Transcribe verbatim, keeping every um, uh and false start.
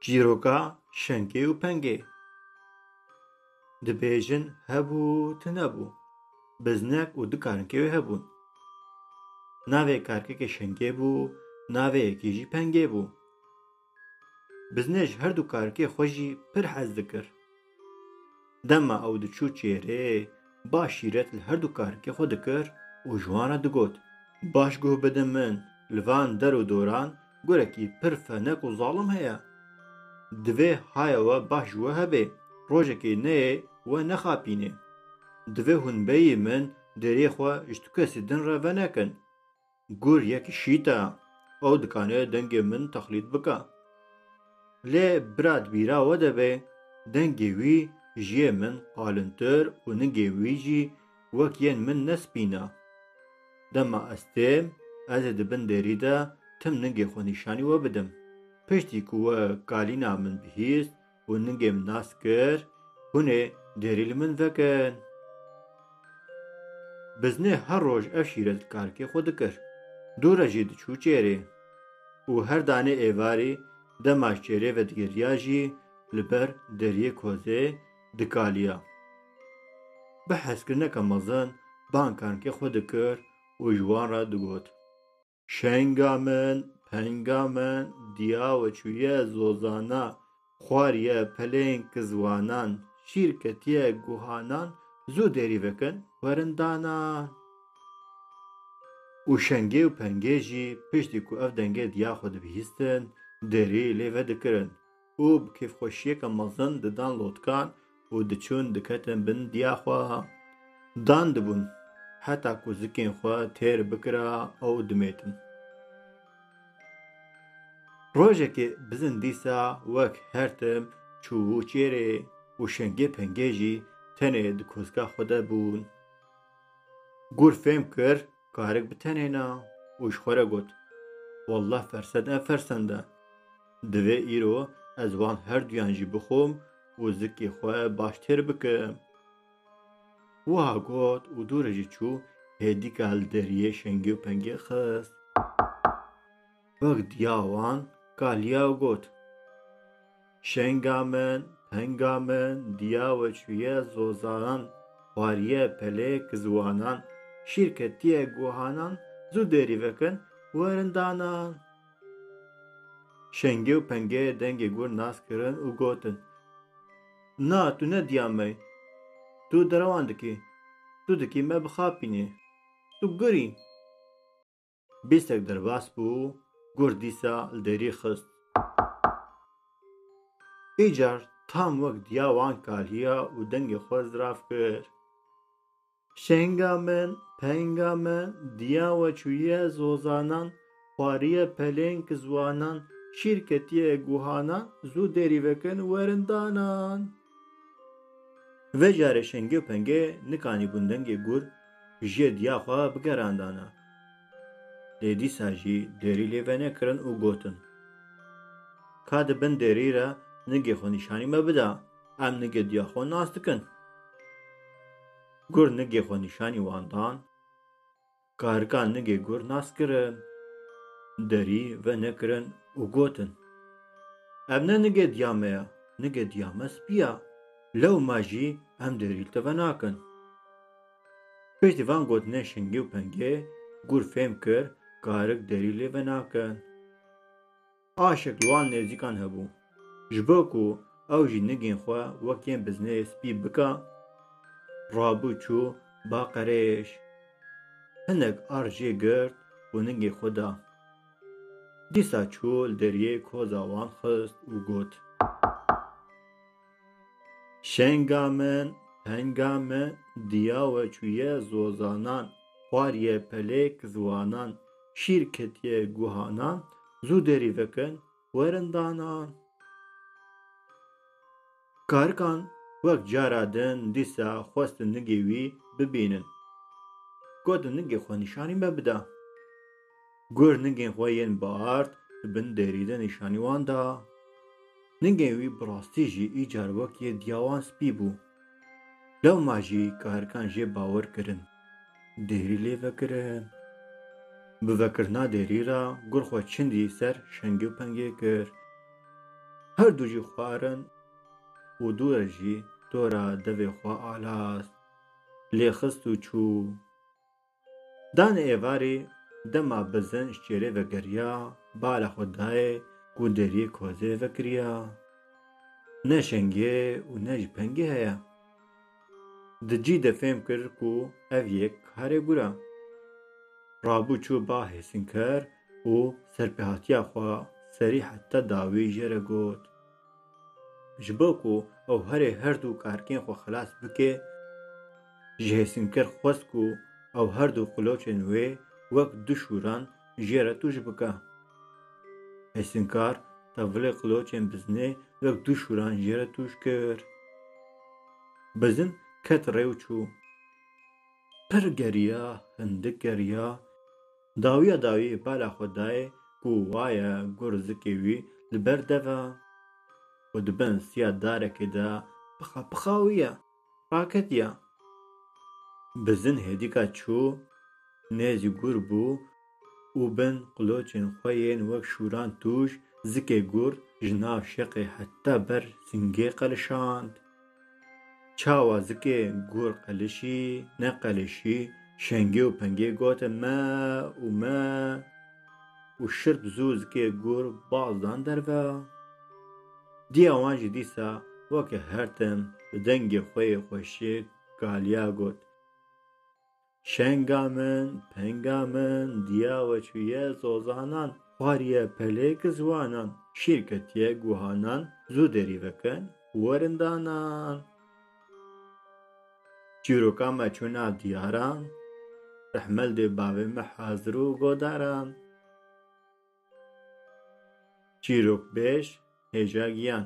Çîroka Şengê û Pengê. Dibêjin hebû, tune bû. Biznek û du karikê wê hebûn. Navê karikekê Şengê bû, navê yekê jî Pengê bû. Biznek ji her du karikê xwe jî pir hez dikir. Dema ew diçû çêrê, baş şîret li her du karikê xwe dikir û ji wan re digot, "Baş guh bidin min, li van der û doran gurekî pir fenek û zalim heye. Divê haya we baş ji we hebe, rojekê neyê we nexapînê. Divê hûn beyî min deriyê xwe ji tu kesî din re venekin." Gur yek şît e, ew dikane dengê min texlît bike. Lê bira di bîra we de be, dengê wî ji yê min qalintir û ningê wî jî wek yên min ne spîn e. Dema ez têm, ez ê di bin derî de tim ningê xwe nîşanî we bidim. Piştî ku we kalîna min bihîst, û ningê min nas kir, hûn ê derî li min vekin. Biznê her roj ev şîret li karikê xwe dikir. Dû re jî diçû çêrê. Û her danê êvarî dema ji çêrê vedigeriya jî li ber deriyê kozê dikaliya. Bi hezkirineke mezin bang karikê xwe dikir û ji wan re digot. Şenga min, penga min, diya we çûye zozana, xwariye pelên kizwanan, şîr ketiye guhanan, zû derî vekin, werin danan. Û şengê û pengê jî piştî ku ev dengê diya xwe dibihîstin, derî lê vedikirin. û bi kêfxweşiyeke mezin didan lotkan û diçûn diketin bin diya xwe. Dan dibûn, heta ku zikên xwe têr bikira ew dimêtin. Rojekê bizin dîsa wek her tim çûbû çêrê û şengê pengê jî tenê di kozka xwe de bûn. Gur fêm kir, karik bi tenê na û ji xwe re got, "Wallah fersen ev fersend e. Divê îro ez wan her duyan jî bixwim û zikê xwe baş têr bikim." Wiha got û dû re jî çû hêdîka li deriyê şengê û pengê xist. Wek diya wan kaliya û got, "Şenga min, penga min, diya we çûye zozanan, xwariye pelê kizwanan, şîr ketiye guhanan, zû derî vekin, werin danan." Şengê û pengê dengê gur nas kirin û gotin, "Na, tu ne diya me yî. Tu derewan dikî. Tu dikî me bixapînî. Tu gur î." Bîstek derbas bû, gur dîsa li derî xist. Îcar tam wek diya wan kaliya û dengê xwe zirav kir. "Şenga min, penga min, diya we çûye zozanan, xwariye pelên kizwanan, şîr ketiye guhanan, zû derî vekin werin danan." Vê carê şengê û pengê nikanîbûn dengê gur ji yê diya xwe bigerandana. Lê dîsa jî derî lê venekirin û gotin, "Ka di bin derî re nigê xwe nîşanî me bida, em nigê diya xwe nas dikin." Gur nigê xwe nîşanî wan dan. Karikan nigê gur nas kirin, derî venekirin û gotin, "Ev ne nigê diya me ya, nigê diya me spî ya. Lewma jî em derî li te venakin." Piştî van gotinên şingê û pengê gur fêm kir, karik derî lê venakin. Aşek li wan nêzîkan hebû. Ji bo ku ew jî nigên xwe wek yên biznê spî bika, rabû çû ba qerêj. Hinek ard jê girt û nigê xwe da. Dîsa çû li deriyê koza wan xist û got, "Şenga min, penga min, diya we çûye zozanan, xwariye pelê kizwanan, şîr ketiye guhanan, zû derî vekin, werin danan." Karikan wek cara din dîsa xwestin nigê wî bibînin. Gotin, "Nigê xwe nîşanî me bida." Gur nigên xwe yên bi ard di bin derî de nîşanî wan da. Nigên wî bi rastî jî îcar wek yê diya wan spî bû. Lewma jî karikan jê bawer kirin. Derî lê vekirin. Bi vekirina derî re gur xwe çindî ser şengê û pengê kir. Her du jî xwarin û dû re jî dora devê xwe alast, lê xist û çû. Dan êvarî dema bizin ji çêrê vegeriya, bala xwe dayê ku deriyê kozê vekiriya. Ne şengê û ne jî pengê heye. Di cî de fêm kir ku ev yek karê gur e. Rabû çû ba hêsinker û serpêhatiya xwe serî heta dawî jê re got. Ji bo ku ew herê her du karkên xwe xilas bike, ji hêsinker xwest ku ew her du qiloçên wê wek du şûran jê re tûj bike. Hêsinkar tevilê qiloçên bizinê wek du şûran jê re tûj kir. Bizin ket rê û çû. Pir geriya, hindik geriya, dawiya dawî bala xwe dayê ku waye gur zikê wî li ber dev e û di bin siya darekê de pixa pixa wî ye, raketiye. Bizin hêdîka çû, nêzî gur bû û bin qiloçên xwe yên wek şûran tûj zikê gur ji nav şeqê heta ber singê qelişand. Çawa zikê gur qelişî, neqelişî, şengê û pengê gote me û me û şirp zû zikê gur baz dan derve. Diya wan jî dîsa weke her tim bi dengê xwe yê xweşik galiya got: Şenga min, penga min, diya we çûye zozanan, xwariye pelêk ziwanan, şîr ketiye guhanan, zû derî vekin, werin danan. Çîroka me çû nav diyaran, rehmel dê bavê me hazir û godaran. Çîrokbêj hêja giyan.